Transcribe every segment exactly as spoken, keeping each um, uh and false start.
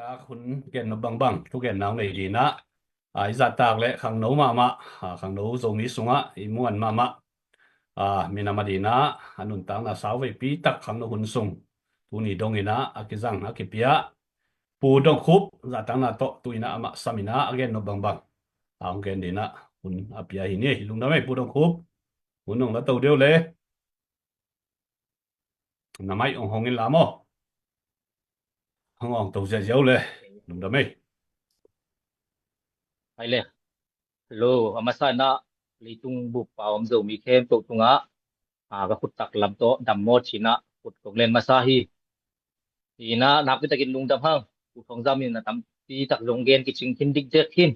Tak hun gen nop bangbang, thugen nau nei dinah, a, i zahtak le khangno mahmah, a, khangno Zomi sungah i muan mahmah, a, minam a dinah a nuntakna sauveipi tak khangno hun sung tuni donginah a kizang a kipia Pu Dong Khup zahtakna tawh tuinah amah saminah a gen nop bangbang a hong gen dinah hun a pia hi ni. Lungdam ei Pu Dong Khup. Hun hong la to deuh le. Na mai ong hong in la maw? Hong ong to ziahziah uh le. Lungdam ei. Hai le. Hello, a masa inah leitung bup a om Zomi khempeuh tungah, a, ka khuttak lam tawh dam maw cinah khut kong len masa hi. Hinah nakpi takin lungdam hang. Pu Thawng Zam in a tampi tak zong gen kicing khin dikdek khin.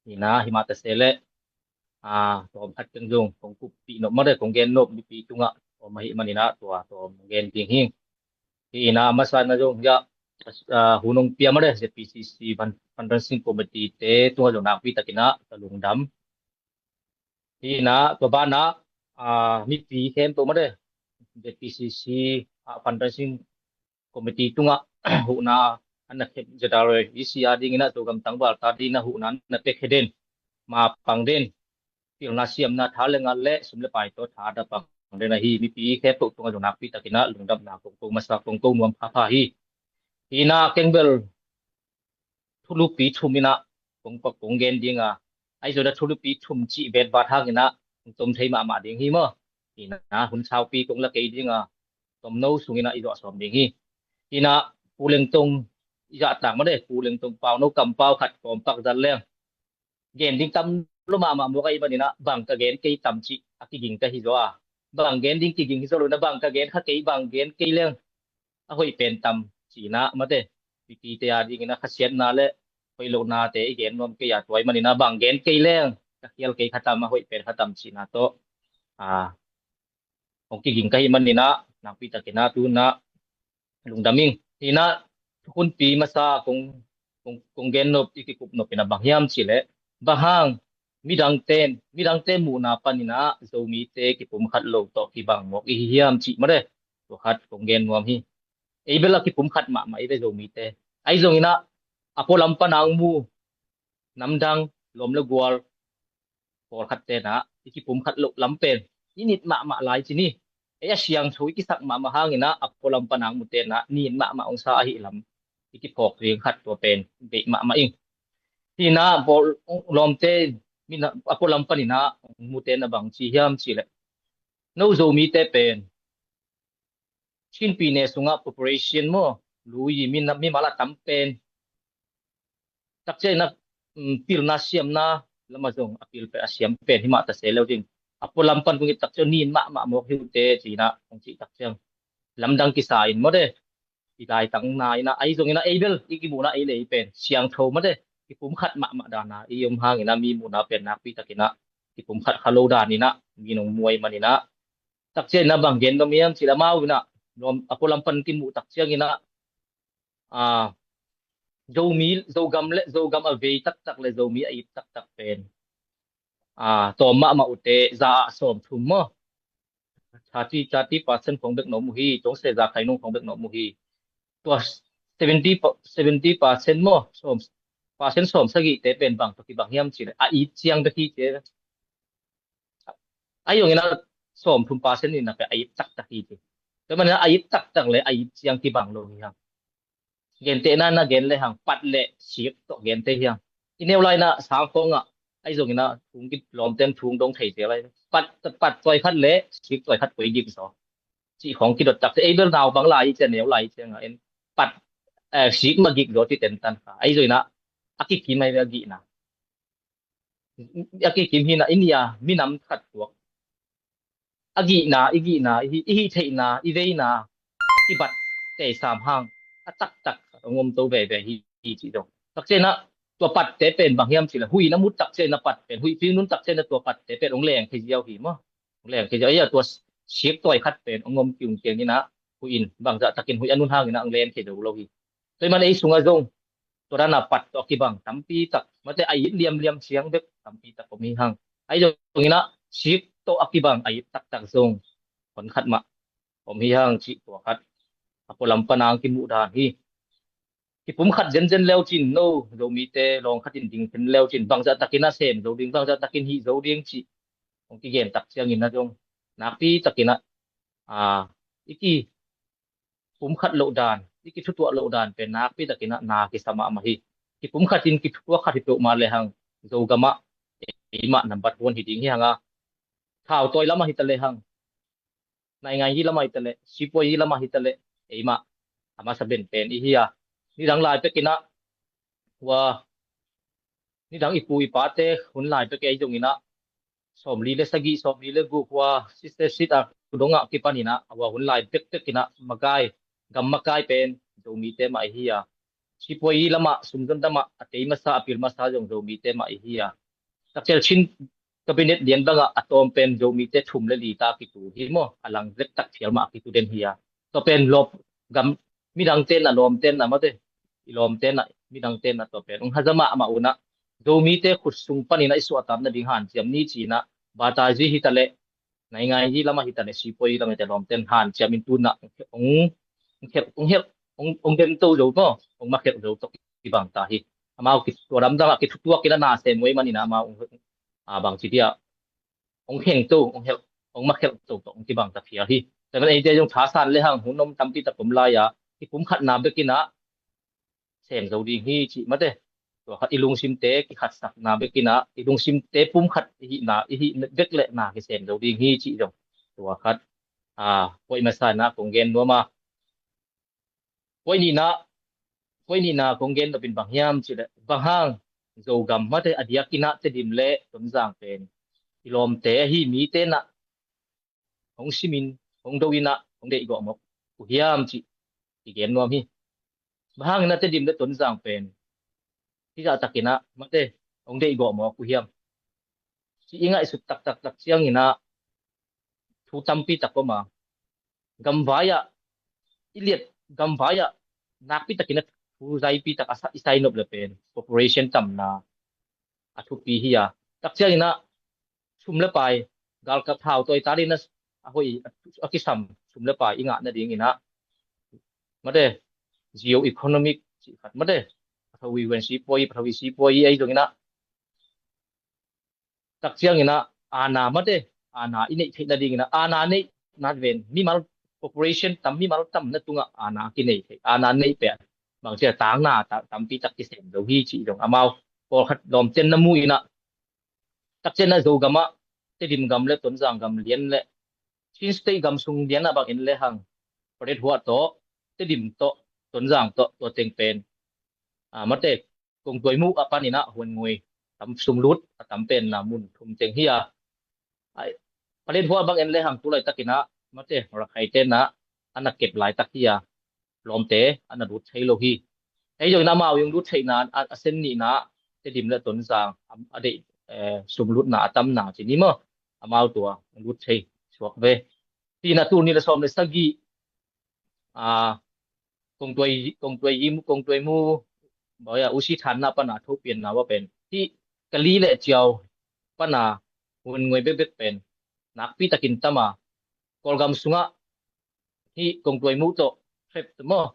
Hinah himah ta se le, a, tawm khat keng zong kong kuppih nop mare, kong gen nop mipi tungah om ahi maninah tua tawm gen ding hi. Hinah a masa na zong hiah, a, hun hong pia mare, Z P C C fund-, fundraising committee te tungah zong nakpi takinah ka lungdam. Hinah tua banah, a, mipi khempeuh mare, Z P C C, a, fundraising committee tungah huhna an na khep zeta roi i si a dinginah Zogam tangval ta dinah huhna an na pek he den, ma pang den, pilna siamna tha le ngal le sum le pai tawh tha da pang den ahi mipi khempeuh tungah zong nakpi takinah lungdamna kong ko masa, kong ko nuam phapha hi. Hinah keng bel thulupi thum inah kong, kong gen dinga, ahi zong a thulupi thum cih vetvat hanginah kong tom thei mahmah ding hi maw? Hinah hun saupi kong la kei dinga, tomno sunginah i zuah sawm ding hi. Hinah Pu Lengtong i zahtak made, Pu Lengtong pau no kampau khat kawmpak zat leng gen ding tam lo mahmah mawk ahi maninah bang ka gen kei tam cih a kiging ka hi zaw a, bang gen ding kiging hi zaw lo inah bang ka gen kha kei, bang gen kei leng a hoih pen tam cinah mate, mipite a dinginah khasiatna le hoih lohnate i gen nuam kei a, tua ahi maninah bang gen kei leng ka khial kei kha tam, a hoih pen kha tam cinah tawh, a, hong kiging ka hi maninah nakpi takinah tunah lungdam ing. Hinah thukhunpi masa kong, kong, kong gen nop, i kikup nop inah bang hiam cihleh, bang hang midangte, midangte muhna paninah Zomite kipumkhat lo tawh kibang mawk i hi hiam cih mare, tua khat kong gen nuam hi. Ei bel a kipumkhat mahmah i ve Zomite. Ahi zonginah a pualam pana hong mu namdang, lawm le gual pawlkhat tenah i kipumkhat loh lam pen i nit mahmah lai ci ni. Ei a siangtho i kisak mahmah hanginah a pualam pana hong mu tenah nit mahmah hong sa ahi lam i kiphawk ding khat tua pen deih mahmah ing. Hinah lawmte a pualam paninah hong mu tenah bang ci hiam cihleh, no Zomite pen Chin pyine sungah population maw, lui mi, mimal a tam pen takcianginah, um, pilna siamna lamah zong a pil pen a siam pen himah ta se lo ding. A pualam pan kong it takciang nin mahmah mawk hi uh teh cinah kong cih takciang lamdang kisa in mawte, i laitangna inah ahi zonginah ei bel i kimuhna ei le ei pen siangtho mawte, i pumkhat mahmah dana i om hanginah mi muhna pen nakpi takinah i pumkhat kha lo daninah mi nong muai maninah takcianginah bang gen nuam hiam cihleh amau inah a pualam pan kimuh takcianginah, a, Zomi, Zogam le Zogam a vei taktak le Zomi a it taktak pen, a, tawm mahmah uh teh za ah sawm thum maw, thirty, thirty percent khong bek na om uh hi, tawng se za khai nung khong bek na om uh hi. Tua seventy, seventy percent maw, sawm, percent sawm sagihte pen bang tawh kibang hiam cihleh a it ciang bek hi ci. Ahi zonginah sawm thum percent inah pen a it taktak hi ci. Tua maninah a it taktak le a it ciang kibang lo hi hang. Gentehna na gen le hang, pat le sik tawh gen thei hi hang. I neu lai inah sang khawngah ahi zonginah thung kit lawmten thung dong thei te lai. Pat, pat tawi khat le sik tawi khat koi gik zaw cih khong kidot takte, ei bel naupang lai i cia, neu lai i ciangah en pat, eh, sik mah gik zaw ci tentan kha. Ahi zonginah a kikim ahi ve a gihna. A kikim hinah i nia minam khat tuak a gihna, i gihna, i, i hih theihna, i veina a kibat tei sam hang a taktak a ngom to veve hi, hi cih dong. Takcianginah tua patte pen bang hiam cihleh huih na mut takcianginah pat pen, huih pi nun takcianginah tua patte pen ong leng thei ziau hi maw. Ong leng thei ziau. Ei a tua sik tawi khat pen ong ngom kiung kianginah huih in bangzah takin huih a nun hanginah ong leng thei zo lo hi. Tua hi man ei sungah zong tua dana pat tawh a kibang tampi tak, mate a it liamliam ciang bek tampi tak om hi hang. Ahi zonginah sik tawh a kibang a it taktak zong hon khat mah om hi hang cih tua khat a pualam pana hong kimuh dan hi. kipumkhat zenzen leu cin, no Zomite lawng khat in ding khin leu cin, bangzah takin a sem zo ding, bangzah takin hih zo ding cih hong kigen tak ciangin a zong nakpi takin a, a, i kipumkhat loh dan, i kithutuah loh dan pen nakpi takin a na kisa mahmah hi. Kipumkhat in kithutuak khat hi peuhmah lehang Zogam ah eimah nambat huan hi ding hi hang a, thautawi lamah hi ta lehang, nainganyi lamah hi ta leh, sipuayi lamah hi ta leh, eimah a masa benpen i hi a. Nidang lai pekin a, hua nidang i pu i pate hun lai pek ei zongin a, sawmli le sagih, sawmli le guk hua sister sit a kudong ah kipanin a, hua hun lai pek pekin a makai, gam makai pen Zomite mah i hi a. Sipuayi lamah, sumzon lamah a tei masa, a pil masa zong Zomite mah i hi a. Takcial Chin cabinet lian bangah a tawm pen Zomite thum le li ta kitu hi maw, a lang zek tak phial mah a kitu den hi a. Tua pen lawp gam midang ten a lawm ten a mate, i lawm ten a midang ten a tua pen ong haza mahmah un a, Zomite khut sung panin a i suahtak nading hanciam ni ci-in a, batazi hi ta leh, nainganyi lamah hi ta leh, sipuayi lamah hi ta leh, lawm ten hanciam in tun a ong, ong khelh, ong khelh, ong, ong den to zo maw, ong makhelh zo tawh kibang ta hi. Amau ki, tua lamdang ah kithutuak in a na sem uh ahih manin a amau ong, a, bangci dia ong kheng to, ong helh, ong makhelh to tawh ong kibang ta phial hi. Tua ahih manin eite zong thasan lehang hun om tampi tak om lai a, kipumkhatna bekin a sem zo ding hi cih mate. Tua khat i lungsimte kikhatsakna bekin a, i lungsimte pumkhat i hihna, i hih bek leh na kisem zo ding hi cih zong tua khat, a, puai masa in a kong gen nuam a. Puai nihna, puai nihna kong gen nopin bang hiam cih leh, bang hang Zogam mate a diakin a Tedim le Tonzang pen i lawmte ahi mite in a hong simin, hong do in a, hong deihgawh mawk uh hiam cih i gen nuam hi. Bang hangin a Tedim le Tonzang pen hih zah takin a mate hong deihgawh mawk uh hiam cih i ngaihsut taktak tak ciangin a, thu tampi tak om a, gamvai ah, i liat gamvai ah nakpi takin a thu zaipi tak a sa-, i sai nop le pen population tamna a thupi hi a. Tak ciangin a sum le pai, galkap thautawi ta dingin a, a hoih, a kisam sum le pai i ngah nadingin a, mate, geo-economic cih khat mate, pathawi wen sipuayi, pathawi sipuayi ei zongin a, tak ciangin a, aana mate, aana i neih theih nadingin a, aana neih nadingin mimal, population tam, mimal tam na tungah aana kinei theih, aana neih peuh bangci a tangna ta-, tampi tak kisem zo hi cih zong amau pawlkhat lawmten na mu in a, tak ciangin a Zogam ah Tedim gam le Tonzang gam lian le Chin State gam sung lian ah bang en lehang Paletwa tawh, Tedim tawh, Tonzang tawh, tua teng pen, a, mate, kongtuai muh a panin a huan ngui tam, sumlut a tam pen na mun thum teng hi a. Ai, Paletwa bang en lehang tu laitakin a mate, Rakhaite in a, a na kep laitak hi a, lawmte a na lut thei lo hi. Ei zongin amau i hong lut theihna a, a sen nihna Tedim le Tonzang a, a deih, eh, sumlutna a tamna ci ni maw, amau tua hong lut thei suak ve. Tua in a tul nih le sawm le sagih, a, kongtuai, kongtuai yi, kongtuai mu, bawia usi thanna pana thopianna ua pen hih Kali le Ciau pana hun ngui bekbek pen nakpi takin tam a, Kawlgam sungah hih kongtuai muh tawh hrep maw,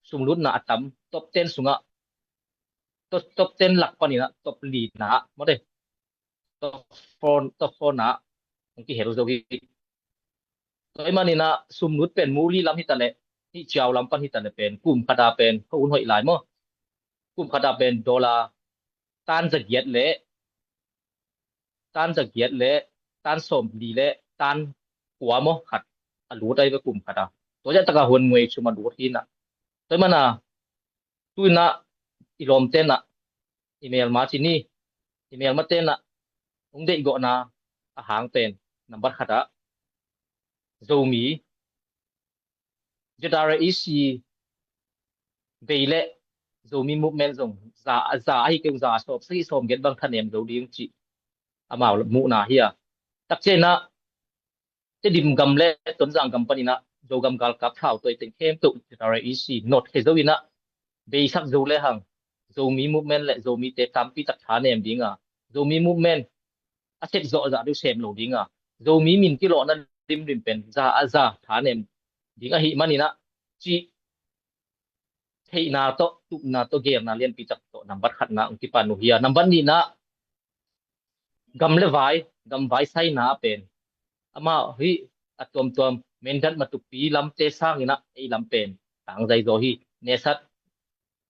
sumlutna a tam, top ten sungah, top, top ten lak panin a top lina mate, top four, top four na hong kihel zo hi. Tua ahih manin a sumlut pen mu li lam hi ta leh, hih Ciau lam pan hi ta leh pen kum khat a pen kho un hoih lai maw. Kum khat a pen dollar tan zagiat le, tan zagiat le, tan sawmli le, tan kua maw khat a lut ahi ve kum khat a. Tua zah taka huan ngui sum a lut hi in a. Tua ahih manin a, tu in a i lawmte in a, i melma ci ni, i melmate in a hong deihgawhna a hang pen nambat khat a Zomi, ZRA EC bei le Zomi movement zong za, za ahi kei, za sawm sagih sawm giat bang thanem zo ding cih amau muhna hi a. Tak ciangin a Tedim gam le Tonzang gam panin a Zogam galkap thautawi teng khempeuh ZRA EC notkhia zo in a, beisak zo lehang Zomi movement le Zomite tampi tak thanem ding a, Zomi movement a set zawh zah deuh sem lo ding a, Zomi min kilawhna limlim pen za a za thanem ding ahih manin a cih theihna tawh, tupna tawh, geelna lianpi tak tawh nambat khatna hong kipan uh hi a, nambat nihna gam le vai, gam vai saina pen amah hi a tuamtuam, Mindat, Matupi lamte sangin ah ei lam pen tangzai zaw hi. Nesat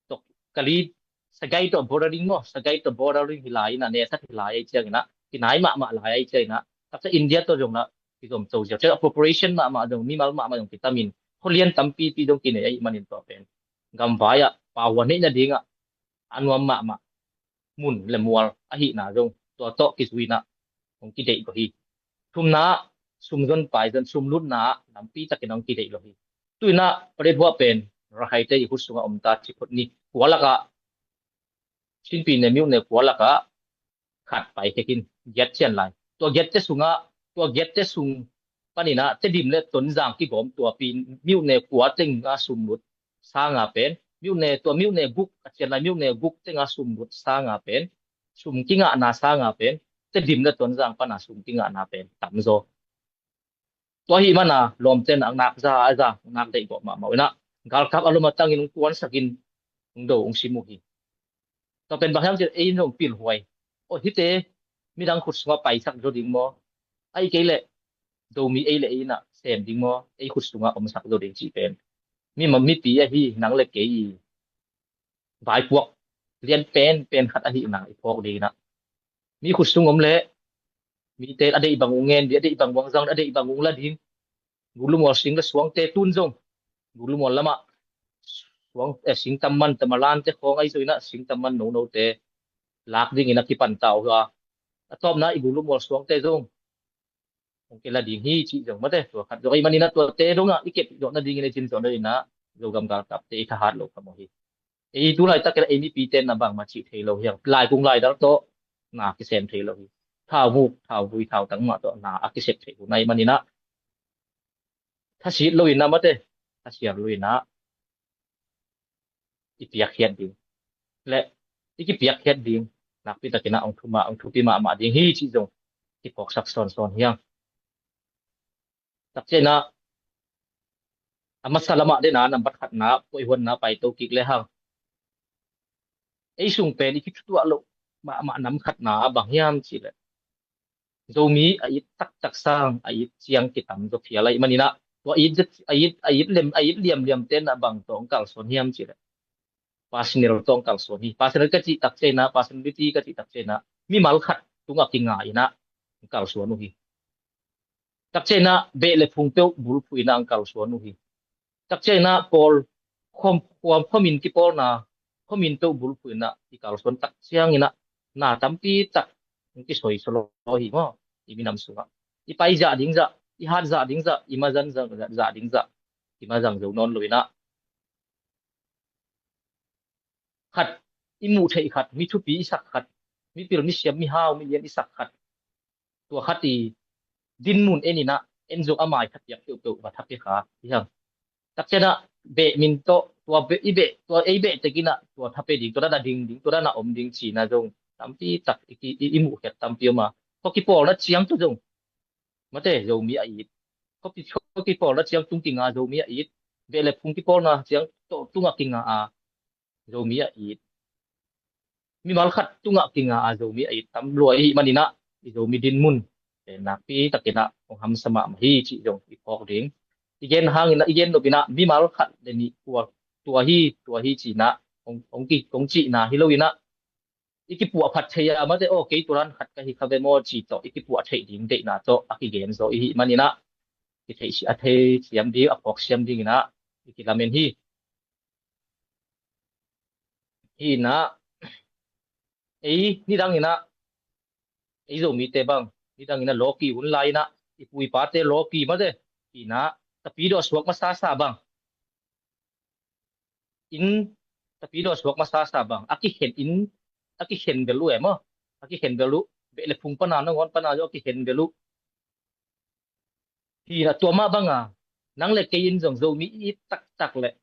tawh Kali, Sagaing tawh bordering maw, Sagaing tawh bordering hi lai-in ah, Nesat hi lai ahih ciangin ah, kinai mahmah lai ahih ciangin ah, taksa India tawh zong lah kizom to ziau. Ciang appropriation mahmah zong, mimal mahmah zong kitamin, khualian tampipi zong kinei ahih manin tua pen gam vai ah pauhuan neih nadingah a nuam mahmah mun le mual ahihna zong tua tawh kizui-in ah hong kideih ko hi. Thumna, sum zon pai zon, sum lutna ah lampi takin hong kideih lo hi. Tu-in ah Paletwa pen Rakhaite i khut sungah om ta ci phot ni. Kua lakah, Chin Pyine Myo Ne kua lakah khat pai khekin giat cian lai. Tua giatte sungah, tua giatte sung panin ah Tedim le Tonzang kigawm tua Pyine Myo Ne kua tengah sum lut sanga pen, Myo Ne, tua Myo Ne guk a cian lai, Myo Ne guk tengah sum lut sanga pen, sum kingahna sanga pen, Tedim le Tonzang pana sum kingahna pen tamzaw. Tua ahih mana lawmten a nak za a za, nak deih gawh mahmah uh inah, galkap a lom a tangin hong kuansakin hong do hong sim uh hi. Tua pen bang hiam cih leh ei in zong pilhuai. Aw, hihte midang khut sungah paisak zo ding maw? Ahih kei leh Zomi ei le ei inah sem ding maw? Ei khut sungah omsak zo ding cih pen mi ma mipi ahi nang le kei i vaipuak lian pen pen khat ahihna i phawk ding inah, mi khut sung om leh mite a deih bang uh ngen ding, a deih bang uh zang, a deih bang uh la ding. Gulumual sing le suangte tun zong gulumual lamah suang, eh, sing tamman, tamalante khawng ahi zo inah sing tamman nonote lak dingin a kipan ta uh a, a tawpna i gulumual suangte zong hong kila ding hi cih zong mate, tua khat zong ahih manin ah tuate dongah i kep zawh nadingin, i cin zawh nadingin ah Zogam galkapte i thahat lo kha maw hi. Ei tu laitak in ah ei mipite na bangmah cih thei lo hi hang. Laikung laidal tawh na kisem thei lo hi. Thauvuk, thauvui, thautang mah tawh na a kisep thei uh na ahih manin ah, thasit lo inah mate, thasiar lo inah i piakkhiat ding le i kipiakkhiat ding nakpi takin ah hong thuma, hong thupi mahmah ding hi cih zong kiphawksak sawnsawn hi hang. Takciang inah a masa lamah dena nambat khatna puaihuanna paito kik le hang. Ei sung pen i kithutuah loh mahmah nam khatna a bang hiam cih leh Zomi a it taktak sang a it ciang kitam zaw phial ahih manin ah, tua it, a it, a it lem, a it liamliam ten a bang tawh hong kalsuan hiam cih leh personal tawh hong kalsuan hi. Personal ka cih takciang inah, personality ka cih takciang inah mimal khat tungah kinga inah hong kalsuan uh hi. Takciang inah beh le phung peuh bulphuh inah hong kalsuan uh hi. Takciang inah pawl khom, khuam, khuamin kipawlna, khuamin peuh bulphuh inah i kalsuan takciang inah na tampi tak hong kisoisaw lo hi maw? I minam sungah i pai zah ding zah, i hat zah ding zah, i mazan zah, zah ding zah, i mazang zo nawn lo inah khat i muh theih khat, mi thupi i sak khat, mi pil mi siam mi hau mi lian i sak khat, tua khat i dinmun en inah en zong a mai thapiak peuhpeuh va thapia kha hi hang. Takciang inah beh min tawh tua beh i beh, tua ei beh tek inah tua thapia ding, tua dan a ding ding, tua dan a om ding cihna zong tampi tak i, i, i muh khiat tampi om a, khua kipawlna ciang tawh zong mate Zomi a it, khua ki, khua kipawlna ciang tung kinga Zomi a it, beh le phung kipawlna ciang tawh tungah kinga a Zomi a it, mimal khat tungah kinga a Zomi a it tam lua ahih manin ah i Zomi dinmun pen nakpi takin ah hong hamsa mahmah hi cih zong i phawk ding. I gen hangin ah, i gen nop inah mimal khat le nih kua tua hi, tua hi cih inah hong, hong ki, hong cihna hi lo inah i kipuahphat thei a mate, aw kei tua dan khat ka hi kha ve maw cih tawh i kipuah theih ding deihna tawh a kigen zaw i hih manin ah kitheih si, a thei siam ding, a phawk siam ding inah i kilamen hi. Hi inah ei nidang inah ei Zomite bang nidang inah lawki hun lai inah i pu i pate lawki mate, hi inah Tapidaw suak masasa bang in, Tapidaw suak masasa bang a kikhen in, a kikhen bel uh e maw, a kikhen bel uh, beh le phung pana nangawn pana zong a kikhen bel uh. Hi inah tua mah banga nang le kei in zong Zomi i it taktak leh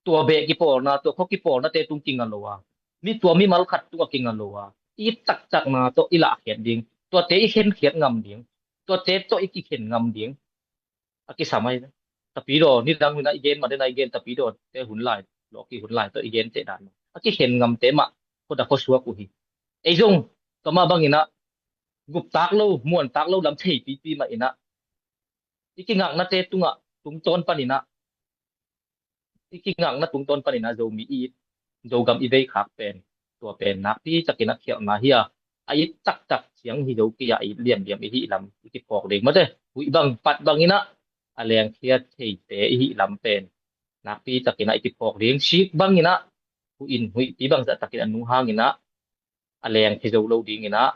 tua beh kipawlna, tua khua kipawlnate tung kinga lo a, mi tua mimal khat tungah kinga lo a, i it taktakna tawh i lahkhiat ding, tuate i khenkhiat ngam ding, tuate tawh i kikhen ngam ding a kisam ahi. Tapidaw nidang hun ah i gen mah dena i gen, Tapidawte hun lai lawki hun lai tawh i gente dan mah a kikhen ngamte mah khuada khuasuak uh hi. Ei zong tua mah banginah guptak lo, muantak lo lam theipipi mah inah i kingaknate tungah tungtawn paninah i kingakna tungtawn paninah Zomi i it, Zogam i veikhak pen tua pen nakpi takinah khialhna hi a, a it taktak ciang hi zo kei a, a it liamliam i hih lam i kiphawk ding mate, huih bang pat banginah a lengkhiat theite i hih lam pen nakpi takinah i kiphawk ding. Sik banginah huih in huihpi bangzah takin a nung hanginah a lengkhia zo lo dinginah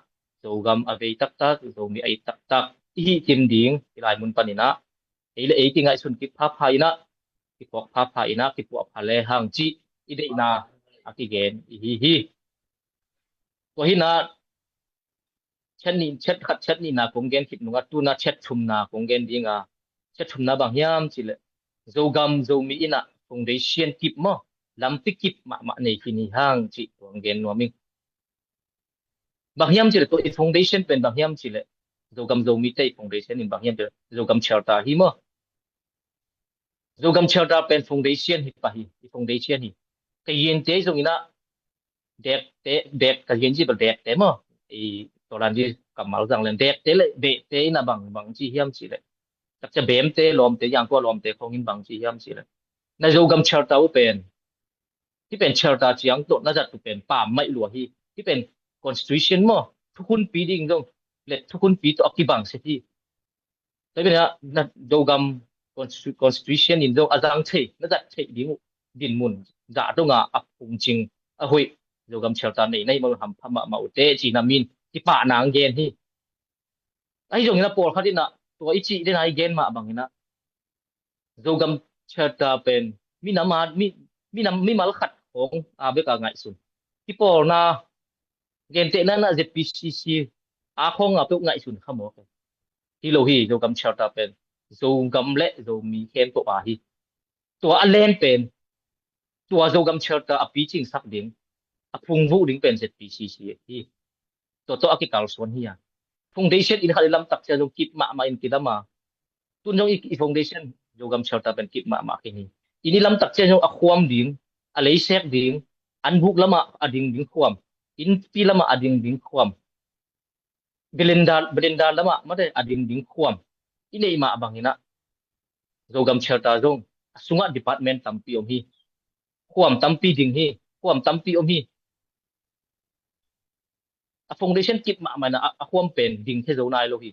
Zogam a vei taktak, Zomi a it taktak i hih kim ding. Hih lai mun paninah ei le ei kingaihsun kip phapha inah, kiphawk phapha inah, kipuah pha le hang cih i deihna a kigen i hi hi. Tua hinah chat nih, chat khat chat nihna kong gen khit nungah tuna chat thumna kong gen dinga, chat thumna bang hiam cihleh Zogam Zomi inah foundation kip maw, lampi kip mahmah nei khin hi hang cih tua kong gen nuam ing. Bang hiam cihleh tua i foundation pen bang hiam cihleh Zogam Zomite i foundation in bang hiam cihleh Zogam Charter hi maw. Zogam Charter pen foundation hi pah hi, i foundation hi. Ka yinte zonginah dekte, dek ka yin ci bel dekte maw, i tolan ci kammal zang len dekte le behte inah bang bang ci hiam cihleh takcia bemte, lawmte, yangkua lawmte khongin bang ci hiam cihleh na Zogam Charter uh pen hih pen Charter ciang tawh na zat uh pen pammaih lua hi. Hih pen constitution maw, thukhunpi ding zong le thukhunpi tawh a kibang set hi. Tua pen ah na Zogam constitu-, constitution in zong a zang thei, na zat theih ding uh dinmun zah donga a phungcing a hoih Zogam Charter nei na hih mah uh hampha mahmah uh teh cihna min kipahna ang gen hi. Ahi zongin a pawlkhat inah tua i cih dena i gen mah banginah Zogam Charter pen minam a, mi, minam, mimal khat khong a beka ngaihsun. Kipawlna gentehna na Z P C C a khong a peuh ngaihsun kha maw. Hi lo hi, Zogam Charter pen Zogam le Zomi khempeuh a hi. Tua a len pen tua Zogam Charter a picingsak ding, a phungvuh ding pen Z P C C hi. Tua tawh a kikalsuan hi a. Foundation in khat i lamtak ciang zong kip mahmah in kilam a. Tun zong i, i foundation Zogam Charter pen kip mahmah khin hi. In i lamtak ciang zong a khuam ding, a leisek ding, an buk lamah a ding ding khuam, innpi lamah a ding ding khuam, belenda, belenda lamah mate a ding ding khuam i neih mah banginah Zogam Charter zong a sungah department tampi om hi. Khuam tampi ding hi, khuam tampi om hi. A foundation kip mahmah inah a, a khuam pen dingkhia zo nai lo hi.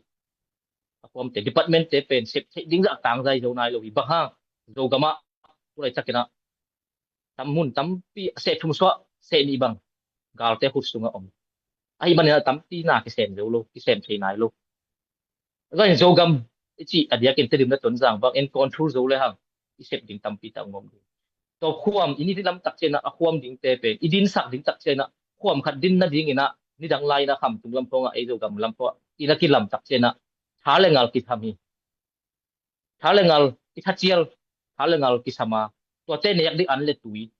A khuamte, departmentte pen sep theih ding zah tangzai zo nai lo hi. Bang hang Zogamah tulai takinah tam mun tampi a seh thum suah seh nih bang galte khut sungah om. Ahi maninah tampi na kisem zo lo, kisem thei nai lo. Zan Zogam i cih a diakin Tedim le Tonzang bang en control zo le hang i sep ding tampi tak ngom ding. Tua khuam i ni lamtak cianah a khuam dingte pen i dinsak ding tak cianah khuam khat din nadinginah nidang lai-inah Khamtung lam khawngah ei Zogam lam khawngah i na kilamtak cianah tha le ngal kisam hi. Tha le ngal i thacial, tha le ngal kisam a, tuate nek ding an le tui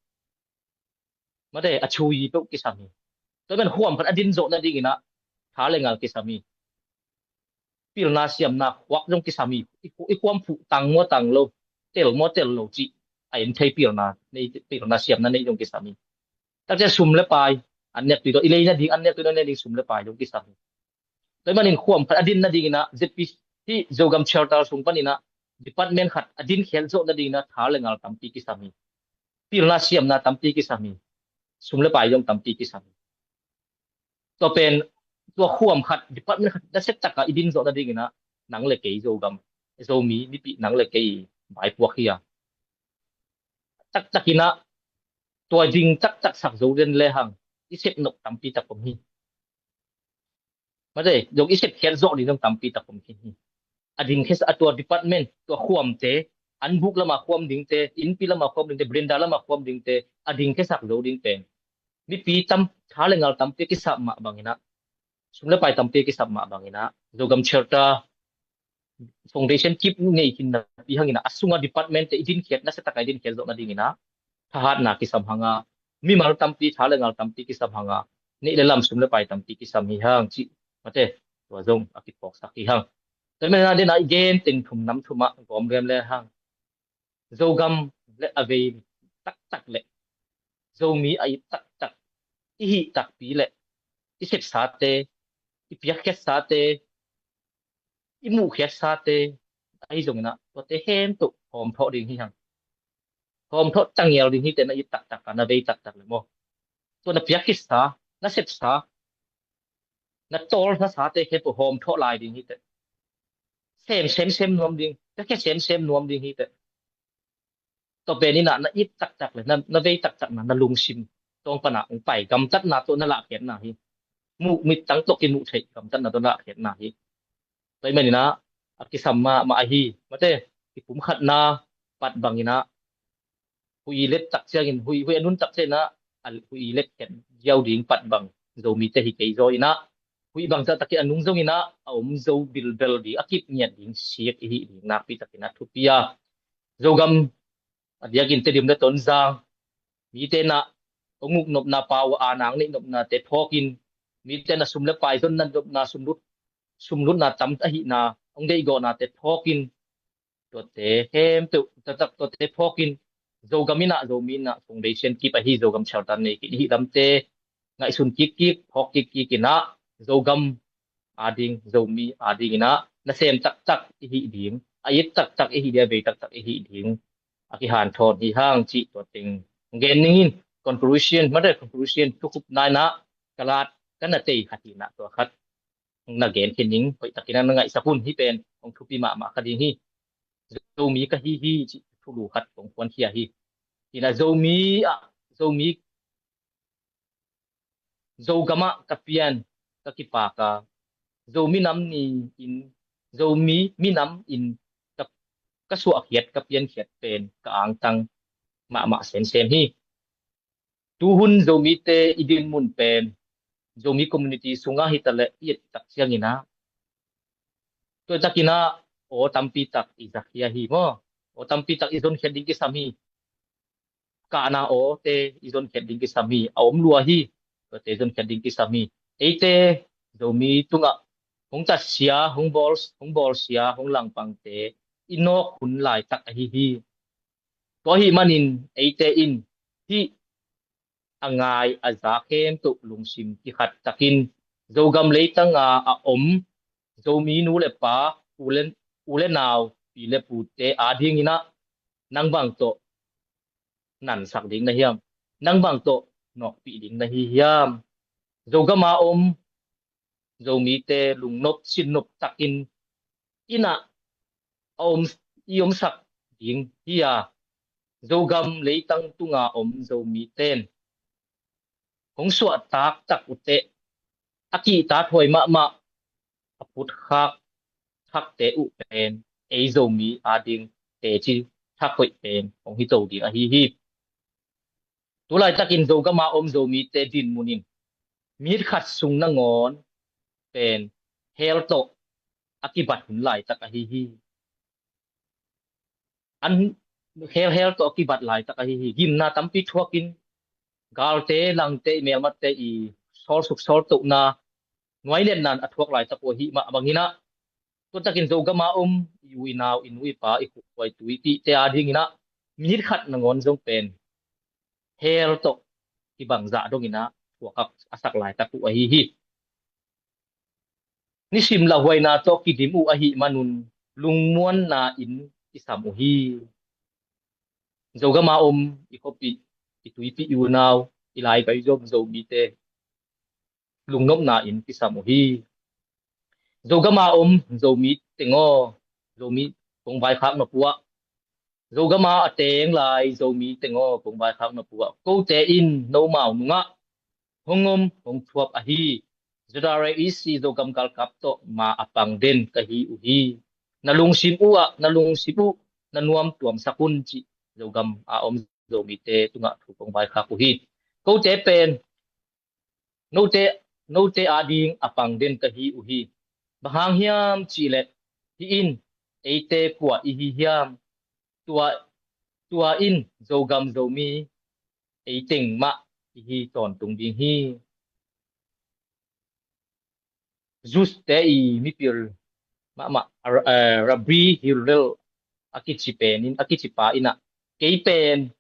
mate a chui peuh kisam hi. Tua pen khuam khat a din zawh nadinginah tha le ngal kisam hi. Pilna siamna khuak zong kisam hi. I, i khuam phuh tang maw tang lo, tel maw tel lo cih a en thei pilna nei, pilna siamna nei zong kisam hi. Takcia sum le pai an nek tui tawh, i lei nading an nek tui tawh, nek ding sum le pai zong kisam hi. Tua manin khuam khat a din nadinginah Z P C, hih Zogam Charter sung paninah department khat a din khiat zawh nadinginah tha le ngal tampi kisam hi. Pilna siamna tampi kisam hi. Sum le pai zong tampi kisam hi. Tua pen tua khuam khat, department khat nasia takah i din zawh nadinginah nang le kei Zogam, Zomi mipi nang le kei vaipuak hi a. Taktakinah tua ding taktak sak zo den le hang i sep nop tampi tak om hi. Mate, zong i sep khiat zawh ding zong tampi tak om khin hi. A ding khesa a tua department, tua khuamte, an buk lama khuam dingte, innpi lama khuam dingte, brenda lama khuam dingte, a ding khesak zo ding pen mipi tam, tha le ngal tampi kisap mah banginah, sum le pai tampi kisap mah banginah, Zogam Charter foundation kip ngei khin napi hanginah a sunga department te i din khiat nasia taka i din khiat zawh nadinginah thahatna kisam hanga, mimal tampi, tha le ngal tampi kisam hanga, neih le lam, sum le pai tampi kisam hi hang cih mate, tua zong a kiphawksak hi hang. Tua mena dena i gen teng thum nam thumah gawm riam le hang, Zogam le a vei taktak le Zomi a it taktak, i hih takpi le i sepsate, i piakkhiatsate, i muhkhiatsate ahi zongin ah tuate khempeuh hawmthawh ding hi hang. Hawmthawh tangial ding hi teh, na it taktak a, na vei taktak le maw. Tua na piakkhitsa, na sepsa, na tawlnasate khempeuh hawmthawh lai ding hi teh. Sem semsem nuam ding, piakhia semsem nuam ding hi teh. Tua pen in ah na it taktak le na, na vei taktak na, na lungsim tawng pan ah hong pai gamtatna tawh na lahkhiatna hi. Muh mittang tawh kimuh theih gamtatna tawh na lahkhiatna hi. Tua ahih manin ah a kisam mahmah ahi, mate, kipumkhatna pat bangin ah huih i let tak ciangin, huih, huih a nun tak ciangin ah a huih i let khiat ziau ding pat bang Zomite hi kei zaw in ah, huih bang taktakin a nung zongin ah a om zo bilbel ding, a kip ngiat ding sik i hih ding nakpi takin ah thupi a, Zogam a diakin Tedim le Tonzang mite in ah hong uk nopna, pau a nang neih nopnate phawkin, mite in ah sum le pai zonna nopna, sumlut, sumlutna tam ahihna hong deihgawhnate phawkin, tuate khempeuh taktak tuate phawkin, Zogam in ah, Zomi in ah foundation kip ahi, Zogam charter nei kik i hih lamte ngaihsun kikkik, phawk kikkik in ah, Zogam ading, Zomi adingin ah nasem taktak i hih ding, a it taktak i hih ding, a vei taktak i hih ding a kihanthawn hi hang cih tua teng gen ning in. Conclusion, mate, conclusion, thukhupna in ah ka lat, ka na tei khat hi in ah tua khat na gen khin ning, hoih takin ah na ngaihsak un, hih pen hong thupi mahmah kha ding hi. Zomi ka hi hi cih thulu khat kong puankhia hi. Hi in ah Zomi ah, Zomi, Zogam ah ka pian, ka kipak a, Zomi nam ni in, Zomi minam in ka, ka suahkhiat, ka piankhiat pen ka angtang mahmah semsem hi. Tuhun Zomite i dinmun pen Zomi community sungah hi ta leh i et tak ciangin ah, tua takin ah aw tampi tak i zakhia hi maw. Aw tampi tak i zonkhiat ding kisam hi. Kahna awte i zonkhiat ding kisam hi. A om lua hi. Tuate zonkhiat ding kisam hi. Eite Zomi tungah hong tatsia, hong bawl, hong bawlsia, hong langpangte i nawk hun laitak ahi hi. Tua ahih manin eite in hih a ngai a za khempeuh lungsim kikhat takin, Zogam leitanga a om Zomi nu le pa, u le, u le nau, pi le pute adingin ah nang bang tawh nansak ding na hiam? Nang bang tawh nawkpih ding na hi hiam? Zogam a om Zomite lungnop sinnop takin in ah a om, i omsak ding hi a, Zogam leitang tunga om Zomite in hong suahtak tak uh teh, a kihtak huai mahmah, a putkhak thakte uh pen ei Zomi ading teci thak hoih pen hong hi to ding ahi hi. Tu laitakin Zogam a om Zomite dinmun in minit khat sung nangawn pen hell tawh a kibat hun laitak ahi hi. An hell, hell tawh a kibat laitak ahi hi. Gimna tampi thuakin, galte, langte, i melmatte i sawlsuk sawltohna, nuainetna a thuak laitak uh ahi mah bangin ah, tua takin Zogam a om i u i nau, i nu i pa, i khuaitui i pihte adingin ah minit khat nangawn zong pen hell tawh kibangzah dongin ah thuak a sak laitak uh ahi hi. Nisim lauhuaina tawh kidim uh ahih manun lungmuanna in kisam uh hi. Zogam a om i khuapih, i tuipih, i unau, i laivai zom Zomite lungnopna in kisam uh hi. Zogam a om Zomi teng aw, Zomi kong vaikhak nop uh ah, Zogam a a teng lai Zomi teng aw, kong vaikhak nop uh ah, kote in nomau nungah hong om hong thuap ahi Z R A E C Zogam galkap tawh ma a pang den ka hi uh hi. Na lungsim uh ah, na lungsim uh na nuam tuamsak un cih Zogam a om Zomite tungah thu kong vaikhak uh hi. Kote pen note, note ading a pang den ka hi uh hi. Bang hang hiam cihleh hih in eite kua i hi hiam? Tua, tua in Zogam Zomi ei teng mah i hi tawntung ding hi. Jews te i mipil mahmah, eh, Rabbi Hillel a kici pen in, a kici pa in ah, kei pen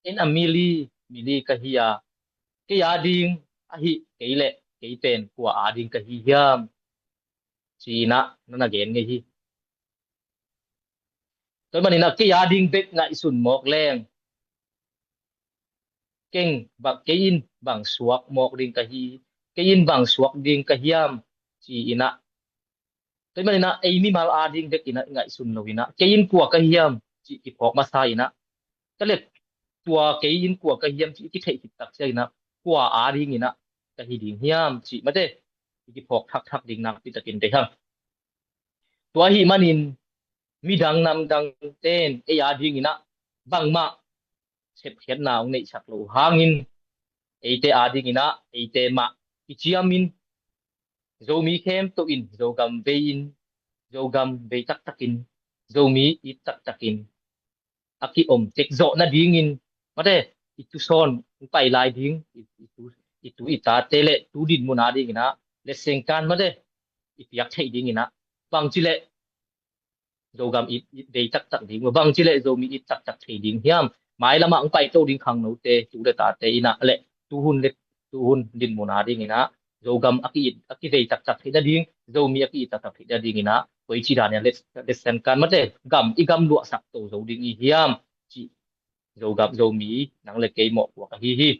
in a mili mili ka hi a, kei ading ahi kei leh kei pen kua ading ka hi hiam, ci-in ah na na gen ngei hi. Tua ahih manin ah kei ading bek ngaihsun mawk leng, keng bang, kei in bang suak mawk ding ka hi, kei in bang suak ding ka hiam, ci-in ah. Tua ahih manin ah ei mimal ading bek in ah i ngaihsun lo in ah, kei in kua ka hiam cih kiphawk masa in ah, tua leh tua kei in kua ka hiam cih i kitheih khit tak ciangin ah, kua ading in ah ka hi ding hiam cih mate i kiphawk thakthak ding nakpi takin deih hang. Tua ahih manin midang namdangte'n ei ading in ah bangmah sepkhiatna hong neihsak loh hangin, eite ading in ah eite mah kiciamin, Zomi khempeuh in Zogam vei-in, Zogam vei taktakin, Zomi it taktakin a kiom tek zawh nadingin, mate, i tusawn hong pai lai ding, i, i tu, i tu i tate leh tu dinmun ading in ah letseng kan, mate, i piak theih ding in ah, bangci leh Zogam it, it vei taktak ding, bangci leh Zomi it taktak thei ding hiam. Mailam ah hong paito ding khangnote, tu leh tate in ah leh, tuhun leh, tuhun dinmun ading in ah Zogam a ki-it, a kivei taktak theih nading, Zomi a ki-it taktak theih nading in ah koici dan in ah let, letseng kan, mate, gam i gam luahsak to zo ding i hiam cih Zogam, Zomi nang leh kei mawhpuak ahi hi.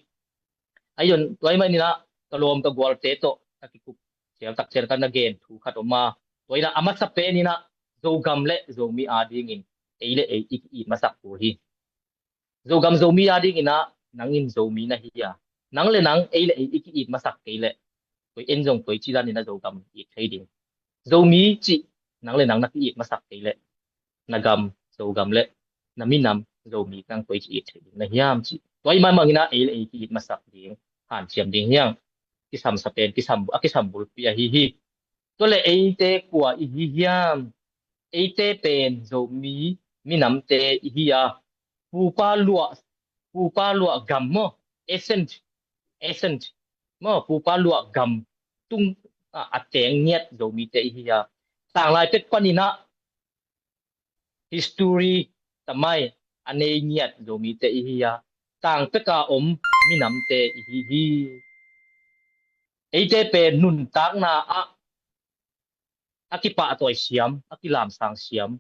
Ahi zong tua ahih manin ah ka lawm ka gualte tawh ka kikup ciang tak ciang ka na gen thu khat om a, tua in ah a masa pen in ah Zogam leh Zomi adingin ei leh ei i ki-it masak kul hi. Zogam Zomi ading in ah nang in Zomi na hi a, nang leh nang, ei leh ei i ki-it masak kei leh, koi, en zong koici dan in ah Zogam it thei ding. Zomi cih nang leh nang na ki-it masak kei leh, na gam Zogam leh na minam Zomi nang koici it thei ding na hiam cih. Tua ahih manin ah ei leh ei ki-it masak ding, hanciam ding hi hang. Kisam sa pen, kisam, a kisam bulpi ahi hi. Tua leh eite kua i hi hiam? Eite pen Zomi minamte i hi a, pupa luah, pupa luah gam maw, ancient, ancient maw, pupa luah gam tung, a, a teng ngiat Zomite i hi a, tanglai pek panin ah history tamai a nei ngiat Zomite i hi a, tang pek a om minamte i hi hi. Eite pen nuntakna ah a kipahtawi siam, a kilamsang siam,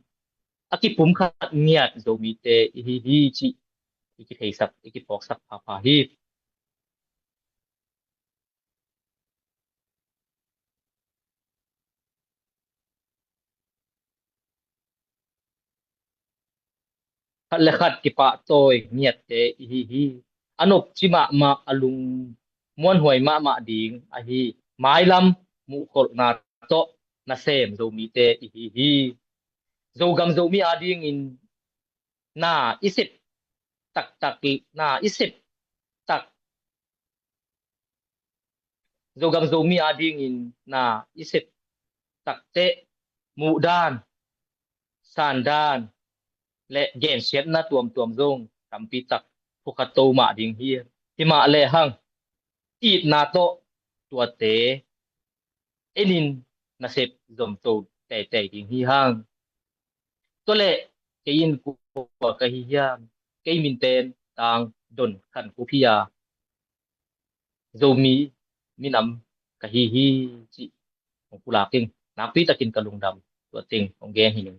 a kipumkhat ngiat Zomite i hi hi cih i kitheisak, i kiphawksak phapha hi. Khat leh khat kipahtawi ngiatte i hi hi. A nopci mahmah, a lungmuanhuai mahmah ding ahi mailam muhkholhna tawh nasem Zomite i hi hi. Zogam Zomi adingin na i sep taktak, na i sep tak, Zogam Zomi adingin na i sep takteh, muhdan, sandan leh gensiatna tuamtuam zong tampi tak phukha to mah ding hi. Hi mah lehang itna tawh tuate en in nasep zomto teitei ding hi hang. Tua leh kei in kua ka hi hiam? Kei min pen Tang Don Khan Khup hi a, Zomi minam ka hi hi cih hong pulak ing. Nakpi takin ka lungdam, tua teng hong gen hi ning.